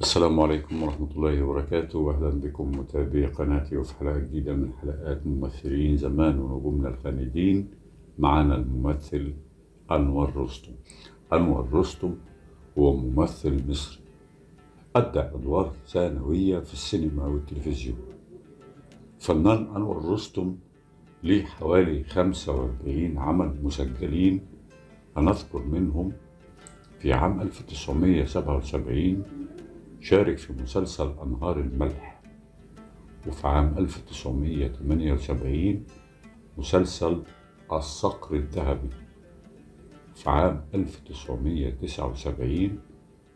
السلام عليكم ورحمة الله وبركاته، وأهلا بكم متابعي قناتي وفي حلقة جديدة من حلقات ممثلين زمان ونجومنا الخالدين. معنا الممثل أنور رستم. أنور رستم هو ممثل مصري أدى أدوار ثانوية في السينما والتلفزيون. فنان أنور رستم ليه حوالي 45 عمل مسجلين، هنذكر منهم: في عام 1977 شارك في مسلسل أنهار الملح، وفي عام 1978 مسلسل الصقر الذهبي، في عام 1979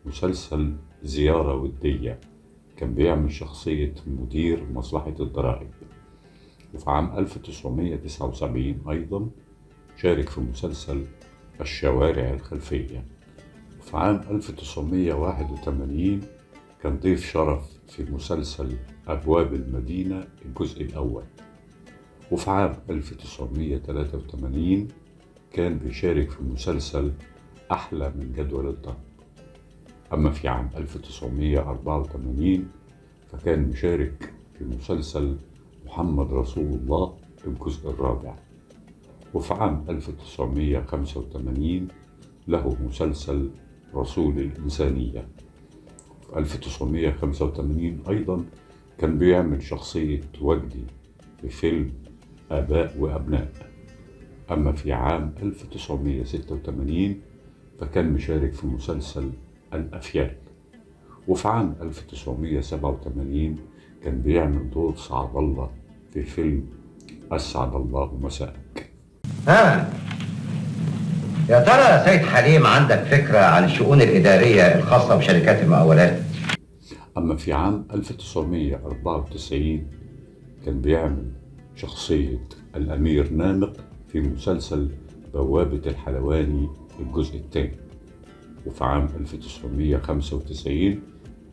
مسلسل زيارة ودية كان بيعمل شخصية مدير مصلحة الضرائب، وفي عام 1979 أيضا شارك في مسلسل الشوارع الخلفية، وفي عام 1981 كان ضيف شرف في مسلسل أبواب المدينة الجزء الأول، وفي عام 1983 كان بيشارك في مسلسل أحلى من جدول الضرب. أما في عام 1984 فكان مشارك في مسلسل محمد رسول الله الجزء الرابع، وفي عام 1985 له مسلسل رسول الإنسانية. في 1985 أيضا كان بيعمل شخصية وجدي في فيلم آباء وأبناء. أما في عام 1986 فكان مشارك في مسلسل الأفيال، وفي عام 1987 كان بيعمل دور سعد الله في فيلم أسعد الله مساءك. ها يا ترى يا سيد حليم، عندك فكرة عن الشؤون الإدارية الخاصة بشركات المقاولات؟ أما في عام 1994 كان بيعمل شخصية الأمير نامق في مسلسل بوابة الحلواني الجزء الثاني، وفي عام 1995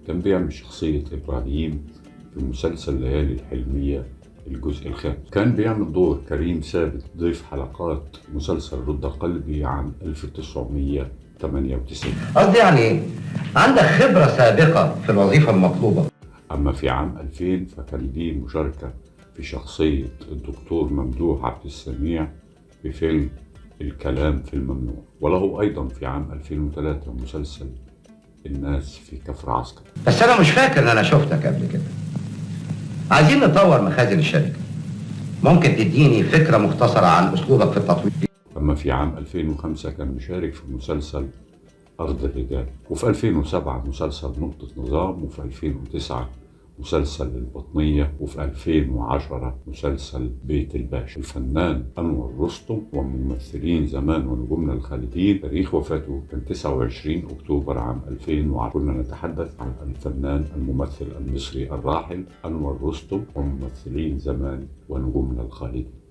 كان بيعمل شخصية إبراهيم في مسلسل ليالي الحلمية الجزء الخامس. كان بيعمل دور كريم ثابت ضيف حلقات مسلسل رد قلبي عام 1998. قصدي يعني عندك خبرة سابقة في الوظيفة المطلوبة. أما في عام 2000 فكان ليه مشاركة في شخصية الدكتور ممدوح عبد السميع في فيلم الكلام في الممنوع، وله أيضا في عام 2003 مسلسل الناس في كفر عسكر. بس أنا مش فاكر إن أنا شفتك قبل كده. عايزين نطور مخازن الشركة، ممكن تديني فكرة مختصرة عن أسلوبك في التطوير؟ أما في عام 2005 كان مشارك في مسلسل أرض الرجال، وفي 2007 مسلسل نقطة نظام، وفي 2009 مسلسل البطنية، وفي 2010 مسلسل بيت الباشا. الفنان أنور رستم وممثلين زمان ونجومنا الخالدين، تاريخ وفاته كان 29 أكتوبر عام 2010. كنا نتحدث عن الفنان الممثل المصري الراحل أنور رستم وممثلين زمان ونجومنا الخالدين.